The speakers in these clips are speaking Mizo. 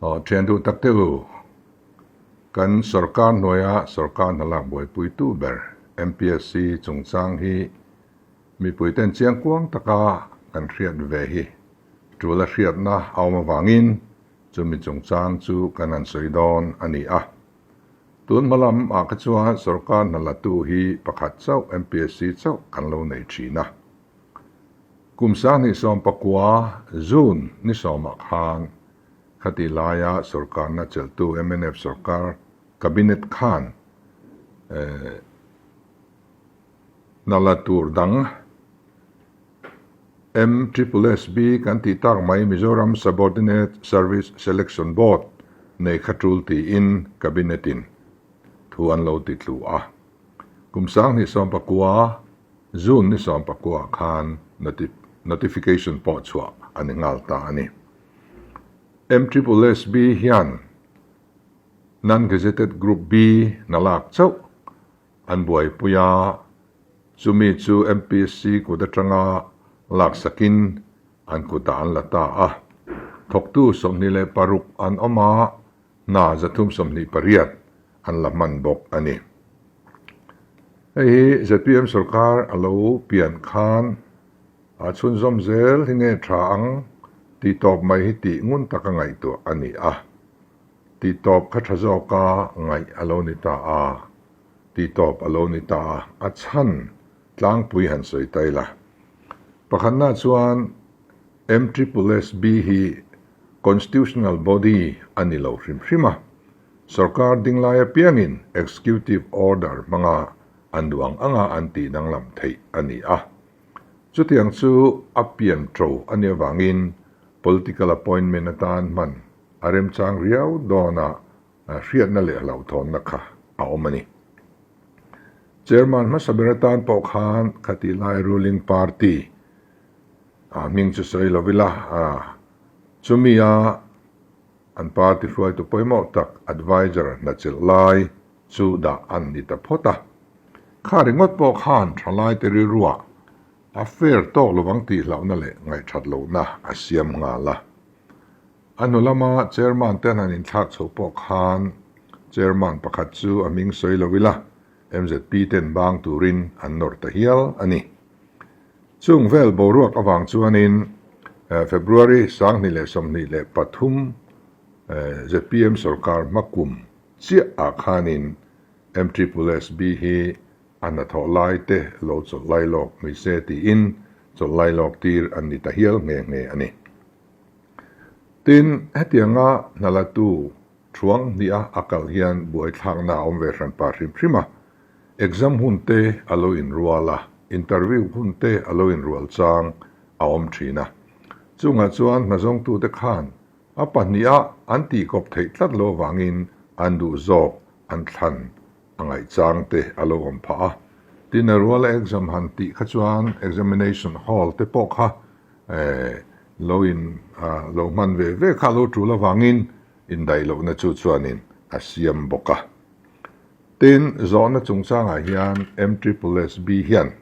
Aw thian duh tak te u, kan sorkar hnuaia sorkar hna lak buaipuitu ber MPSC chungchang hi mipuiten chiangkuang taka kan hriat ve hi tul a hriatna a awm avangin chumi chungchang chu kan han sawi dawn a ni a. Tun hma lam ah kha chuan sorkar hna latu hi pakhat chauh MPSC chauh kan lo nei thin a. Kum 2019 June ni sawmah khan khati laia sorkarna chelhtu mnf sorkar Cabinet khan hna la tur dang MSSB kan tih tak mai Mizoram Subordinate Service Selection Board nei kha tul tiin Cabinet in thu an lo ti tlu a. Kum 2019 June ni 19 khan notification pawh chhuah a ni nghal ta a ni. MSSB hian Non-Gazetted Group B na lak chauh an buaipui a, chumi chu MPSC kut atanga laksakin an kutah an la ta a. Thawktu 26 an awm a, hna 328 an la hman bawk a ni. Hei hi zpm sorkar a lo pian khan a chhunzawm zel hi nge tha ang tih tawp mai hi tih ngun taka ngaihtuah a ni a. Tih tawp kha tha zawka ngaih a lo ni ta a, tih tawp a lo ni ta a, a chhan tlangpui han sawi ta ila. Pakhatna chuan MSSB hi Constitutional Body a ni lo hrim hrim a, Sorkar dinglai apiangin Executive Order hmanga an duh ang anga an tih danglam theih a ni a. Chutiang chu a pian ṭo a nih avangin political appointment atan hman a remchang riau dawna hriatna leh hlauhthawnna kha a awm a ni. Chairman hmasa ber atan pawh khan khatih lai ruling party a hming chu sawi lo ila, chumi a an party hruaitu pawimawh tak adviser hna chelh lai chu dah an ni ta phawt a. Kha ringawt pawh khan thalaite rilruah a fair tawk lovang tih hlauhna leh ngaihthat lohna a siam nghal a. A hnu lama chairman te han inthlak chho pawh khan chairman pakhat chu a hming sawi lo ila MZP ten bang turin an nawr ta hial a ni. Chung vel boruak avang chuanin February 2023 zpm sorkar hmakum chiah ah khanin MSSB hi a hnathawh lai te lo chawlh lai lawk ni se tiin chawlh lai lawk tir an ni ta hial nghe nghe a ni. Tin, hetianga hnalatu thuang hnih a a kal hian buaithlakna a awm ve hran pah hrim hrim a. Exam hun te a lo inrual a, interview hun te a lo inrual chang a awm thin a. Chungah chuan hnazawngtute khan a pahniha an tihkawp theih tlat lo avangin an duh zawk an thlan a ngaih chang te a lo awm phah a. Tin, a ruala exam han tih kha chuan examination hall te pawh kha lo in lo hman ve ve kha a lo tul avangin indaih lohna chu chuanin a siam bawk a. Tin, zawhna chungchangah hian MSSB hian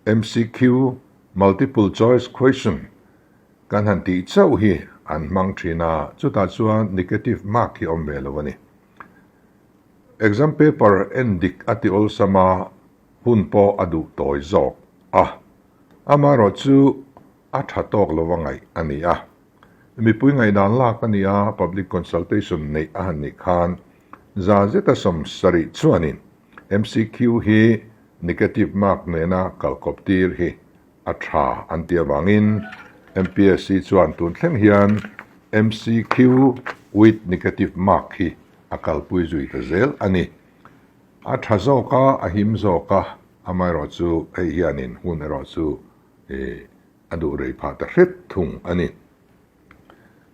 MCQ, Multiple Choice Question, kan han tih chauh hi an hmang thin a, chutah chuan negative mark hi awm ve lo a ni. Exam paper en dik a ti awlsam a, hun pawh a duh tawi zawk a. Amaherawh chu a tha tawk lova ngaih a ni a. Mipui ngaihdan lak a ni a, public consultation neih a han nih khan za zeta 70 chuanin MCQ hi negative mark nena kalkawp tir hi a tha an tih avangin MPSC chuan tun thleng hian MCQ with negative mark hi a kalpui zui ta zel a ni. A tha zawk a, a him zawk a, amaherawhchu hei hianin hun erawh chu a duh rei phah ta hret thung a ni.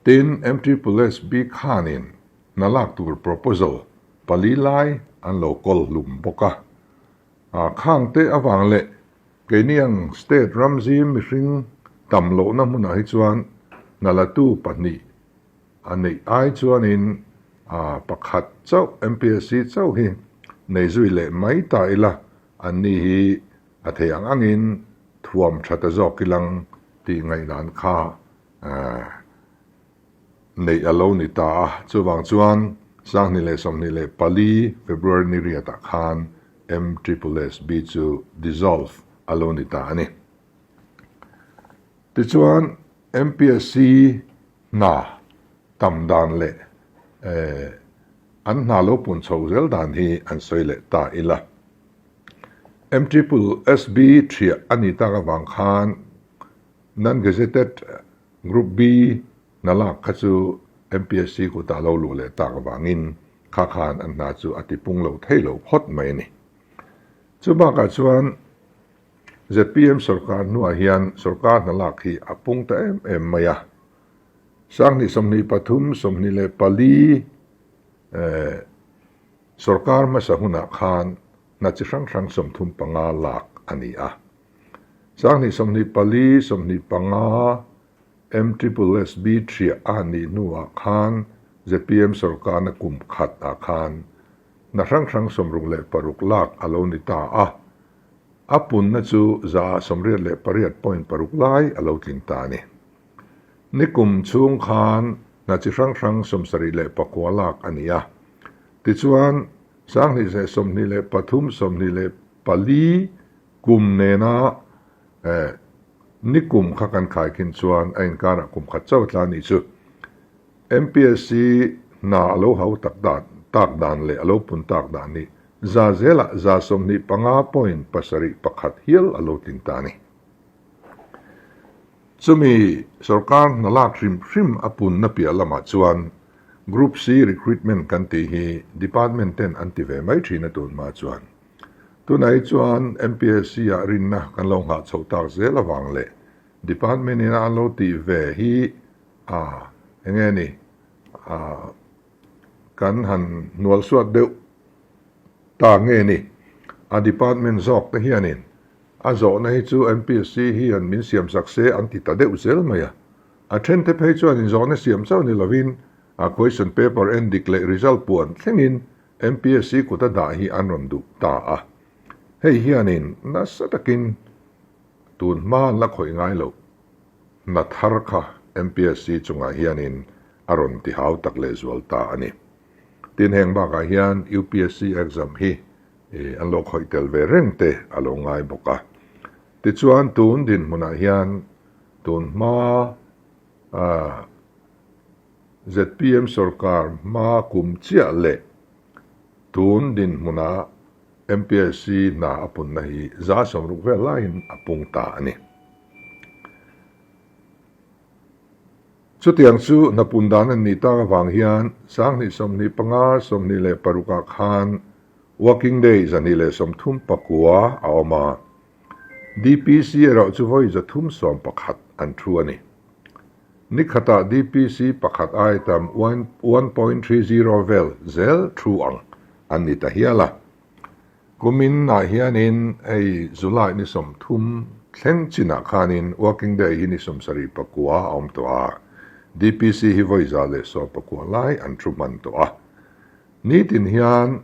Tin, MSSB khanin hna lak tur proposal pali lai an lo kawl hlum bawk a. Khang te avang leh keini ang state ramzim mihring tam lohna hmunah hi chuan hna latu pahnih a neih ai chuanin pakhat chauh MPSC chauh hi nei zui leh mai ta ila anni hi a thei ang angin thuam tha ta zawk ilang tih ngaihdan kha. neih a lo ni ta a, chuvang chuan 2024 February ni riatah khan MSSSB chu dissolve a lo ni ta a ni. Tichuan MPSC hna tam dan leh an hna lo pun chho zel dan hi an sawi leh ta ila. MSSB thiah a ni tak avang khan Non-Gazetted Group B hna lak kha chu MPSC kutah lo luh leh tak avangin kha khan an hna chu a tipung lo thei lo phawt mai a ni. Chu bakah chuan zpm sorkar hnuah hian sorkar hna lak hi a pung ta em em mai a. 2023 24 sorkar hmasa hunah khan hna chi hrang hrang 35 lak a ni a. 2024 25 MSSB thiah a nih hnuah khan zpm sorkarna kum khat ah khan hna hrang hrang 66 lak a lo ni ta a, a punna chu 88.6% lai a lo tling ta a ni. Nikum chhung khan hna chi hrang hrang 79 lak a ni a, tichuan 2023 24 kum nena nikum kha kan khaikhin chuan a inkarah kum khat chauh tla anih chu. MPSC hna a lo hau tak dan tak dan leh a lo pun tak dan hi za zelah 25.71 hial a lo tling ta a ni. Chumi sorkar hna lak hrim hrim a punna piah lamah chuan Group C recruitment kan tih hi department ten an ti ve mai thin a tun hma chuan. Tunah hi chuan MPSC ah rinna kan lo nghah chhoh tak zel avang leh department ina an lo tih ve hi a enge ni a kan han hnual suat deuh ta nge ni. A department zawk te hianin a zawhna hi chu MPSC hian min siam sak se an ti ta deuh zel mai a. A then te phei chuan inzawhna siam chauh ni lovin a question paper en dik leh result puan thlengin MPSC kuta dah hi an rawn duh ta a. Hei hianin nasa takin tun hma an la khawih ngai loh hna thar kha MPSC chungah hianin a rawn ti hau tak lehzual ta a ni. Tin heng bakah hian UPSC exam hi an lo khawih tel ve reng te a lo ngai bawk a. Tichuan tun dinhmunah hian tun hma zpm sorkar hma kum chiah leh tun dinhmuna MPSC hna a punna hi 60% vel laiin a pung ta a ni. Chutiang chu hna pun dan an nih tak avang hian 2025 26 ah khan working day 239 a awm a, DPC erawh chu vawi 311 an thu a ni. Nikhatah DPC pakhat ai tam 1.30 vel zel thu ang an ni ta hial a. Kumin ah hianin hei July ni 30 thleng chinah khanin working day hi ni 79 a awm tawh a, DPC hi vawi 119 lai an thu hman tawh a. Nitin hian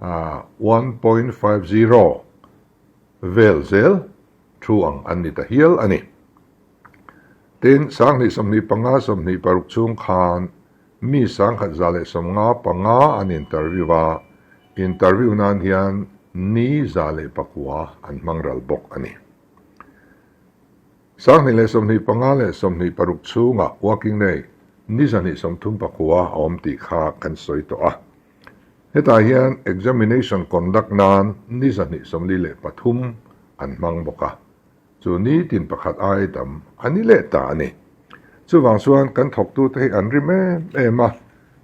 1.50 vel zel thu ang an ni ta hial a ni. Tin, 2025 26 chhung khan mi 1155 an interview a, interview nan hian ni 109 an hmang ral bawk a ni. 2025 leh 26 chhungah working day ni 239 a awm tih kha kan sawi tawh a. Hetah hian examination conduct nan ni 243 an hmang bawk a. Chu nitin pakhat ai tam a ni leh ta a ni. Chuvang chuan kan thawktute hi an rim em em a,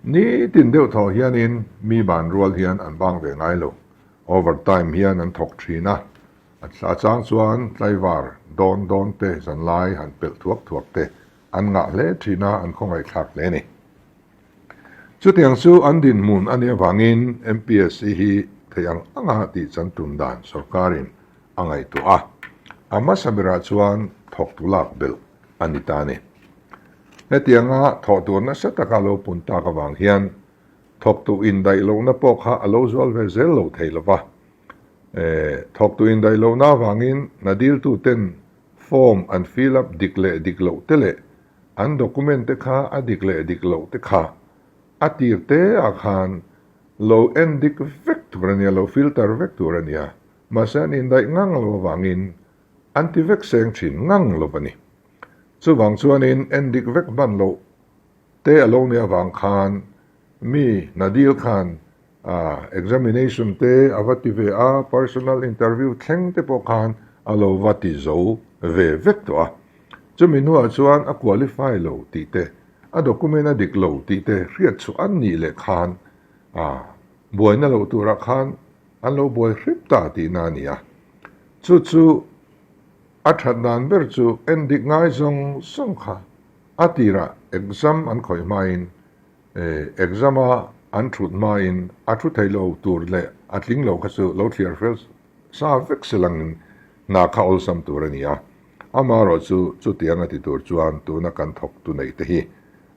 nitin deuh thawh hianin mi ban rual hian an bang ve ngai lo. Over time hian an thawk thin a, a chang chuan tlaivar dawn dawn te zanlai han pelh thuak thuak te an ngah hle thin a, an khawngaihthlak hle a ni. Chutiang chu an dinhmun a nih avangin MPSC hi theih ang anga tih chan tum dan sorkarin a ngaihtuah a, a hmasa berah chuan thawktu lak belh a ni ta a ni. Hetianga thawh tur nasa taka lo pun tak avang hian thawktu indaih lohna pawh kha a lo zual ve zel lo thei lo va. Thawktu indaih lohna avangin hna diltuten form an fill up dik leh dik loh te leh. An document te kha a dik leh dik loh te kha a tir te ah khan lo en dik vek tur a nia, lo filter vek tur a nia. Mahse an indaih ngang lo avangin an ti vek seng thin ngang lo a ni. Chuvang chuanin en dik vek hman loh te a lo nih avang khan mi Nadil khan examination te a va ti ve a, personal interview thleng te pawh khan a lo va ti zo ve vek tawh a. Chumi hnuah chuan a qualify lo tih te, a document a dik lo tih te hriat chhuah an nih leh khan buaina loh turah khan an lo buai hrep ta tihna a ni a. Chu chu a that dan ber chu en dik ngai zawng zawng kha a tirah exam an khawih hmain Exam a an thut hmain a thu thei lo tur leh a tling lo kha chu lo thliar fel sa vek se langin hna kha awlsam tur a ni a. Amaherawh chu chutiang a ti tur chuan tuna kan thawktu neih te hi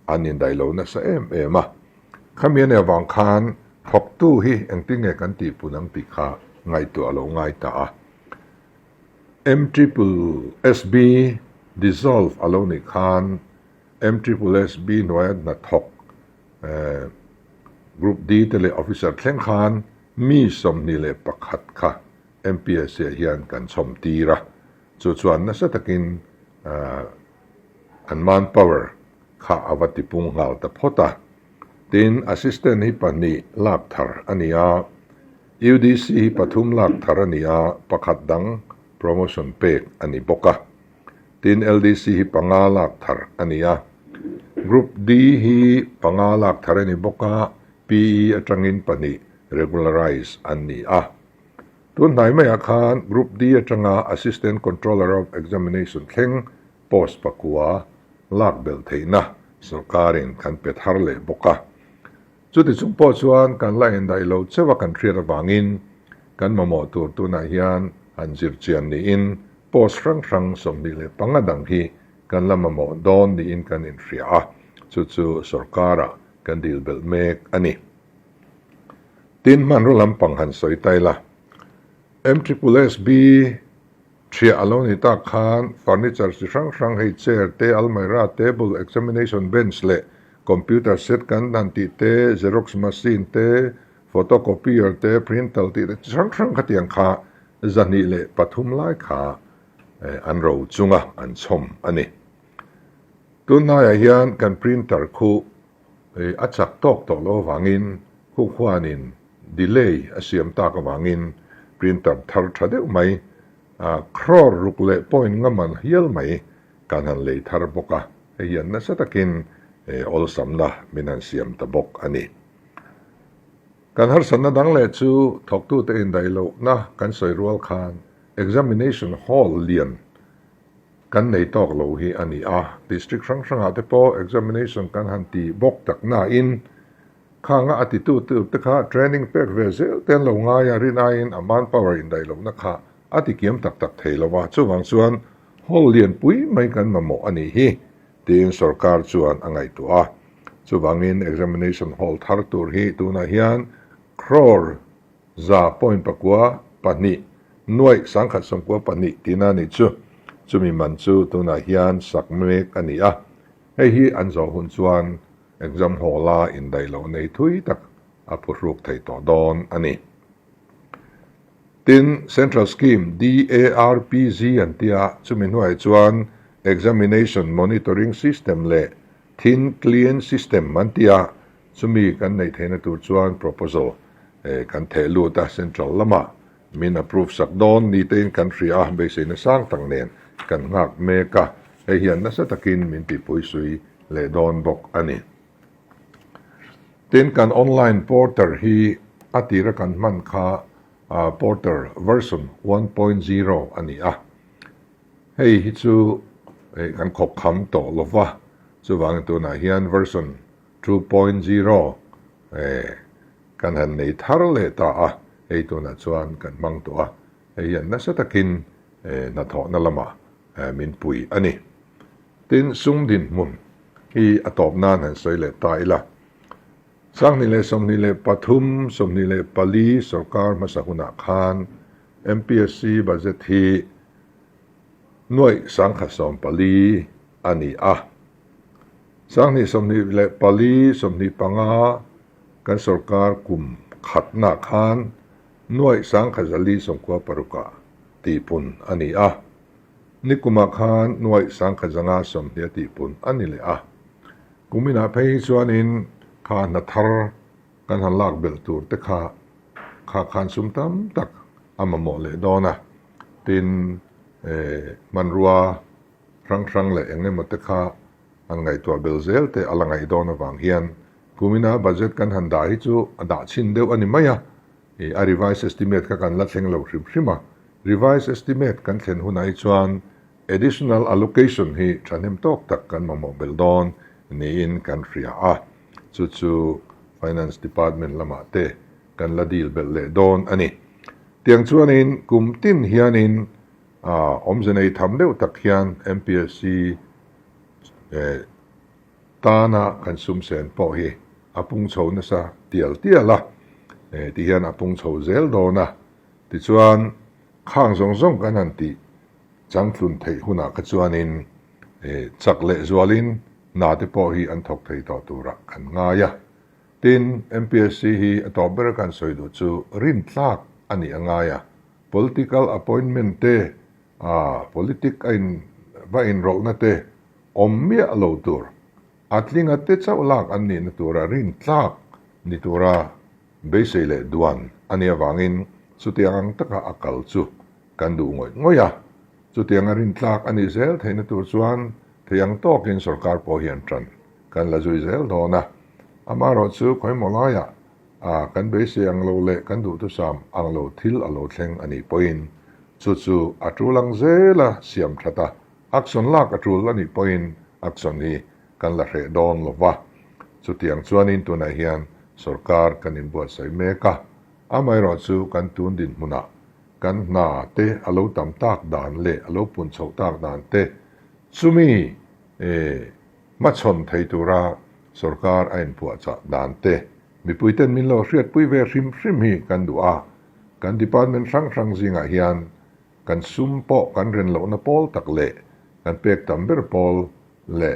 an indaih lo nasa em em a. Khami a nih avang khan thawktu hi engtin nge kan tihpun ang tih kha ngaihtuah a lo ngai ta a. MSSB dissolve a lo nih khan MSSB hnuaia hnathawk Group D te leh Officer thleng khan mi 21 kha MPSC ah hian kan chhawm tir a, chu chuan nasa takin an manpower kha a va tipung nghal ta phawt a. Tin, Assistant hi pahnih lak thar a ni a, UDC hi pathum lak thar a ni a, pakhat dang promotion pek a ni bawk a. Tin, LDC hi panga lak thar a ni a. Group D hi panga lak thar a ni bawk a, PE atangin pahnih regularize an ni a. Tun hnai maiah khan Group D atanga Assistant Controller of Examination thleng post pakua lak belh theihna sawrkarin kan pe thar leh bawk a. Chuti chung pawh chuan kan la indaih lo cheuh a kan hriat avangin kan mamawh tur tunah hian han zir chian niin post hrang hrang 25 dang hi kan la mamawh dawn niin kan inhria a, chu chu sawrkarah kan dil belh mek a ni. Tin, hmanraw lampang han sawi ta ila, MSSB Ṭhiah a lo ni tak khan furniture chi hrang hrang hei chair te, almirah, table, examination bench leh computer set kan han tih te, xerox machine te, photocopier te, printer tih te chi hrang hrang khatiang kha 203 lai kha an ro chunga an chhawm a ni. Tunhnaiah hian kan printer khu a chak tawk tawh loh avangin khu khuanin delay a siam tak avangin printer thar tha deuh mai crore ruk leh point nga man hial mai kan han lei thar bawk a, hei hian nasa takin awlsamna min han siam ta bawk a ni. Kan harsatna dang leh chu thawktute indaih lohna kan sawi rual khan examination hall lian kan nei tawk lo hi a ni a, district hrang hrangah te pawh examination kan han ti bawk tak nain khanga a titu tur te kha training pek ve zel te an lo ngai a, rin aiin a manpower indaih lohna kha a ti kiam tak tak thei lo a, chuvang chuan hall lianpui mai kan mamawh a nih hi tiin sorkar chuan a ngaihtuah a, chuvangin examination hall thar tur hi tunah hian crore Za point pakua pahnih, nuaih sangkhat sawmkua pahnih tihna a nih chu. Chumi man chu tunah hian sak mek a ni a. Hei hi an zawh hun chuan exam hall-a indaih loh nei thui tak a phuhruk thei tawh dawn a ni. Tin, Central Scheme DARPG an tia, chumi hnuaiah chuan Examination Monitoring System leh Thin Client System an tia, Chumi kan neih theihna tur chuan proposal kan theh lut a, central lamah min approve sak dawn ni tein kan hria a, beiseina sang tak nen kan nghak mek a, hei hian nasa takin min tihpuisui leh dawn bawk a ni. Tin, kan online porter hi a tira kan hman kha porter version 1.0 a ni a, hei hi chu kan khawp kham tawh lova, chuvangin tunah hian version 2.0 kan han nei thar leh ta a, hei tunah chuan kan hmang tawh a, hei hian nasa takin hnathawhna lamah min pui a ni. Tin, sum dinhmun hi a tawp nan han sawi leh ta ila, 2023, 24 sorkar hmasa hunah khan MPSC budget hi nuaih 1014 a ni a. 2024, 25 kan sorkar kum khatnaah khan nuaih 1496 ah tihpun a ni a. Nikumah khan nuaih 1520 a tihpun a ni leh a. Kuminah phei hi chuanin kha hna thar kan han lak belh tur te kha kha khan sum tam tak a mamawh leh dawn a. Tin, hmanrua hrang hrang leh eng emaw te kha han ngaihtuah bel zel te a la ngaih dawn avang hian kumina budget kan han dah hi chu a dah chhin deuh a ni mai a, ih a revised estimate kha kan la thleng lo hrim hrim a, revised estimate kan thlen hunah hi chuan additional allocation hi thahnem tawk tak kan mamawh belh dawn niin kan hria a, chu chu Finance Department lamah te kan la deal belh leh dawn a ni. Tiang chuanin kum tin hianin Awmze nei tham deuh tak hian MPSC tana kan sum sen pawh hi a pung chho nasa tial tial a, ti hian a pung chho zel dawn a. Tichuan, khang zawng zawng kan han tih changtlun theih hunah kha chuanin chak leh zualin hna te pawh hi an thawk thei tawh turah kan ngai a. Tin, MPSC hi a tawp ber kan sawi duh chu rintlak a nih a ngai a. Political appointment te, politic a in va inrawlhna te awm miah lo tur, a tlinga te chauh lak an nihna tura rintlak ni tura beisei leh duan a nih avangin chutiang ang taka a kal chu kan duh ngawih ngawih a. Chutianga rintlak a nih zel theihna tur chuan thei ang tawkin sorkar pawh hian ṭan kan la zui zel dawn a. Amaherawhchu khawimaw laiah A, kan beisei ang lo leh kan duhthusam ang lo thil a lo thleng a nih pawhin chu chu a tul ang zel a siam that a, action lak a tul a nih pawhin action hi kan la hreh dawn lo va. Chutiang chuanin tunah hian sorkar kan inbuatsaih mek a, amaherawh chu kan tun dinhmunah kan hna te a lo tam tak dan leh a lo pun chhoh tak dan te chumi hmachhawn thei tura sorkar a inpuahchah dan te mipuiten min lo hriatpui ve hrim hrim hi kan duh a, kan department hrang hrang zingah hian kan sum pawh kan ren lohna pawl tak leh kan pek tam ber pawl leh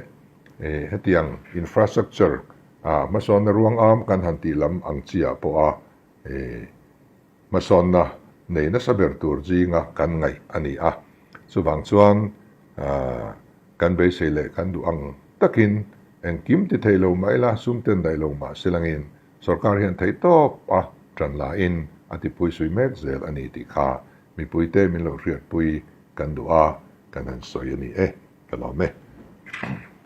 hetiang infrastructure ah hmasawnna ruang am kan han tih lam ang chi ah pawh a hmasawnna nei nasa ber tur zinga kan ngaih a ni a, chuvang chuan kan beisei leh kan duh ang takin engkim ti thei lo mah ila, sum ten daih lo mah se langin sorkar hian theih tawp a tan lahin a tipui sui mek zel a ni tih kha mipuite min lo hriatpui kan duh a, kan han sawi a ni e, ka lawm e.